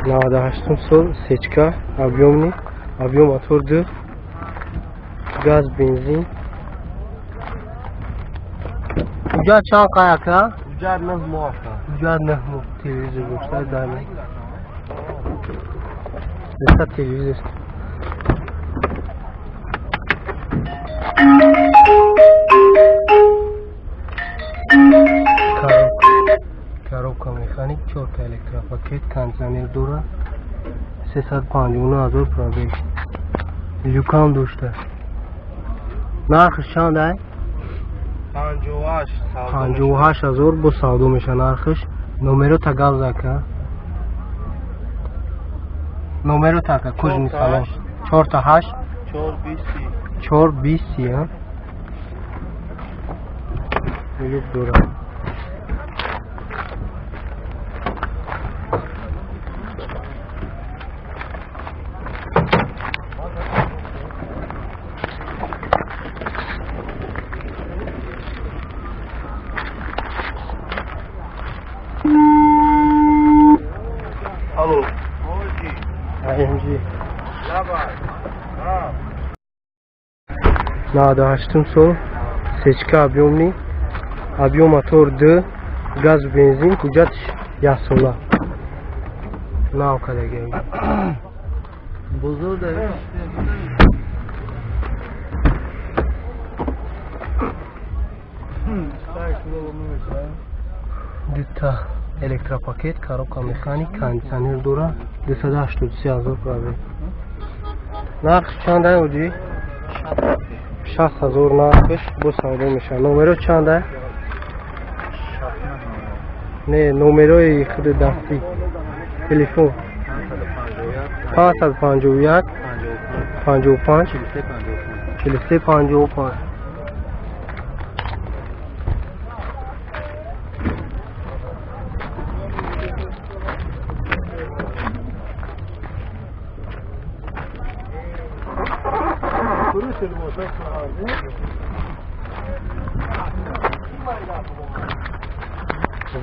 98 сол сечка объемный, объем мотор 2, газ бензин. Уҷа чанд қаяка? Уҷа 9 моҳ. Уҷа 9 моҳ телевизор дошта дар. Деста телевизор. Коробка механик, 4 электропакет, кондиционер дора, 359 000 пробег. Люкам дошта. Нархш чанд ай? 58. 58 000 бо савдо меша нархш. Номеро та гап зака. Номеро така кожаный салон. 4 та 8 4 20. 4 20, а? Люк дора. Алло. AMG. 98 сол сечка объемный, объем мотор 2, газ бензин, ҳуҷҷатш 1 сола. Нав кадаги. Бозор да. Дута электропакет, коробка механик, кондиционер дора, 283 000 пробег. Нарх чанд ай оҷи? 60 000 нархш бо савдо мешавад. Номеро чанд ай? Не, номерои худи дастӣ. Телефон 551 55 43 55.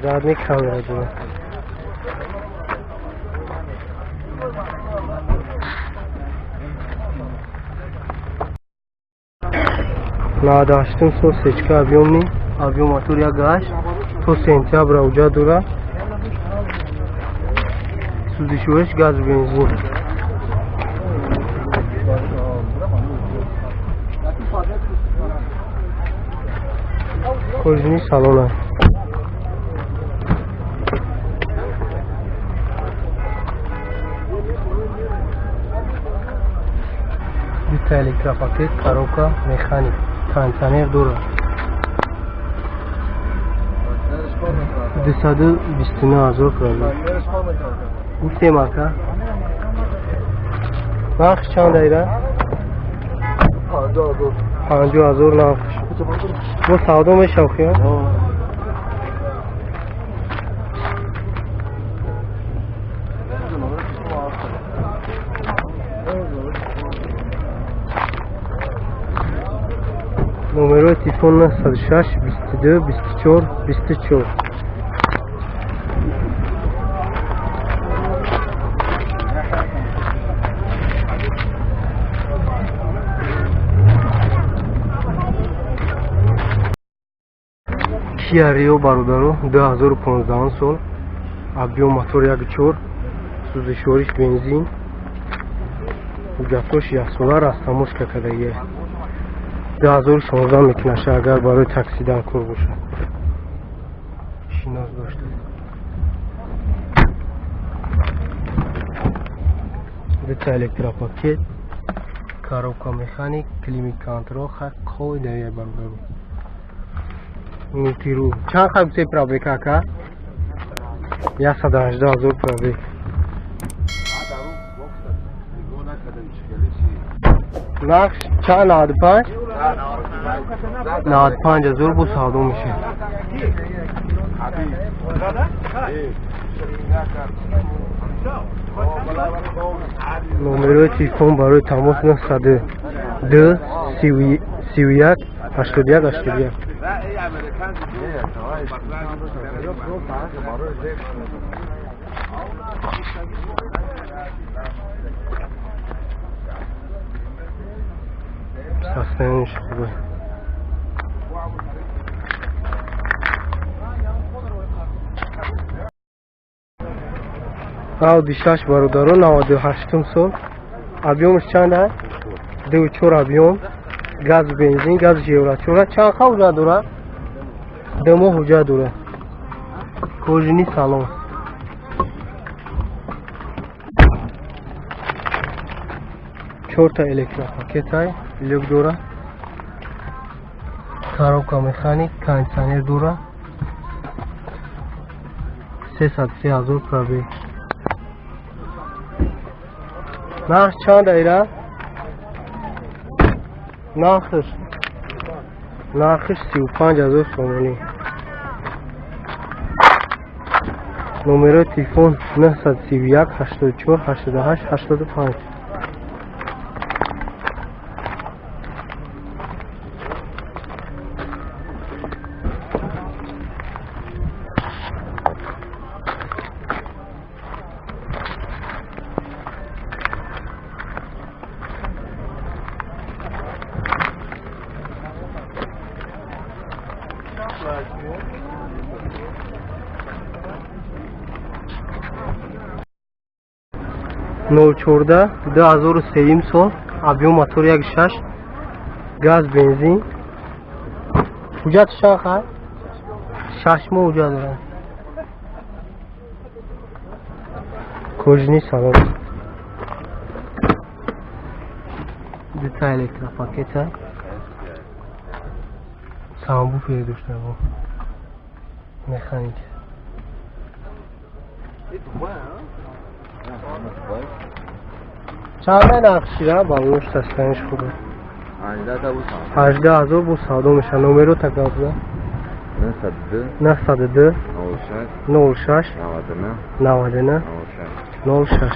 Задний камера дора. 98 сол сечка объемный, объем мотор 1.8, то сентябра уҷа дора. Сӯзишвориш газ бензин. Кожаный салона. Дута электропакет, коробка, механик, кондиционер дора. 229 000 пробег. Гуфтем ака. Нарх чанд айра? 50 000 нархш. Бо савдо мешав хиё? Номерои телефон 906 22 24 24. Kia Rio бародаро 2015 сол, объем мотор 1.4, сӯзишвориш бензин, ҳуҷҷатҳош 1 сола, растамошка кардагия. 2016 мекунаша агар барои таксидан кор бошад. Шинос дошта. Дута электропакет, коробка механик, климат контрол, қоидаи бародаро. Мултиру. Чанд қаб се пробег ака? 118 000 пробег. Нарх чанд? 95? 95 000 бо савдо мешавад. Номерои телефон барои тамос 902 31 81 81. Состояние хубе. Ауди 6 бародаро 98 сол. Объёмш чанд аст? 2.4 объём. Газ бензин, газ евро 4. Чанд ҳуҷҷат дорад? 2 моҳ ҳуҷҷат дорад. Кожини салон. Чорта электропакетай, люк дора. Коробка механик, кондиционер дора. 303 ҳазор пробег. Нарх чанд айра? Нархш 35 ҳазор сомонӣ. Номерои телефон 931 84 88 85. Нол чорда, 2003 сол, объём мотор 1.6, газ бензин. Ҳуҷҷат чанд хай? 6 моҳ ҳуҷҷат дорад. Кожини салон. Дута электропакета. Самбуфер дошта бо. Механик. Чанд нарх шира? Балош состояниш хубе. 18 ҳазор бо савдо меша. Номеро такабза? 902 06 99 06.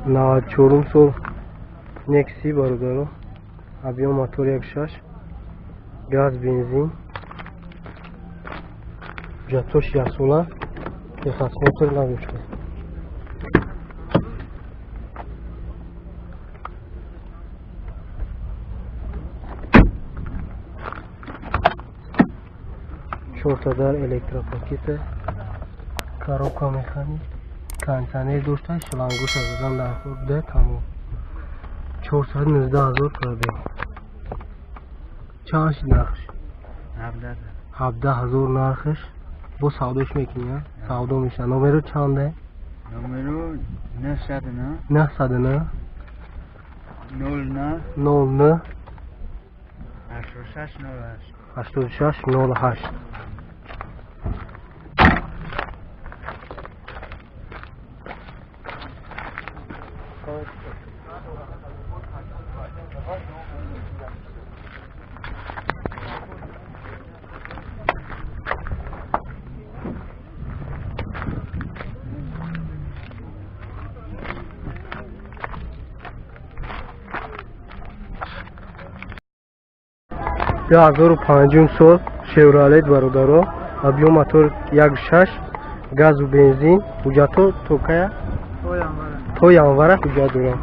Навад чорум сол Некси бародаро, объём мотор 1.6, газ бензин, ҳуҷҷатҳош яксола, техосмотр надошта. Чорта дар электропакета, коробка механик, кондиционер дошта, шлангоша задан дар хурда, тамом. 419 ҳазор пробег. Чанд шид нархш? 17 ҳазор нархш. Бо савдош мекунӣ, савдо меша. Номеро чанде? Номеро 909 909 09 09 86 08 86 08. Ду ҳазору панҷум сол Шевролет бародаро, объём мотор 1.6, газу бензин, ҳуҷҷатҳо то кая? То январа ҳуҷҷат дорам.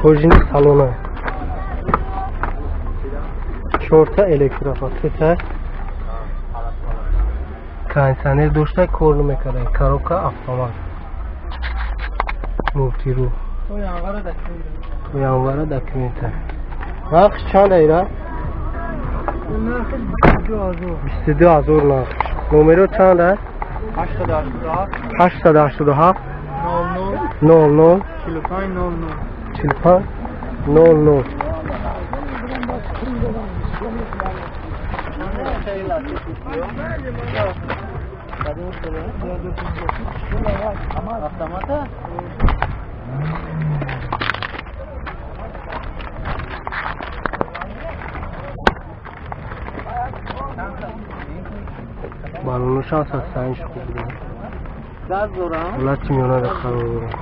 Кожини салона. Чорта электропакета. Кондиционер дошта, кор намекарда. Коробка автомат. Мултиру. То январа документа. Нархш чанд айра? 22 ҳазор нархш. Номеро чанд аст? 887 00 45 00 45 00. Автомата? Баллонушам састаинш хуб буда. Ҳолати миёнада қарор дорад.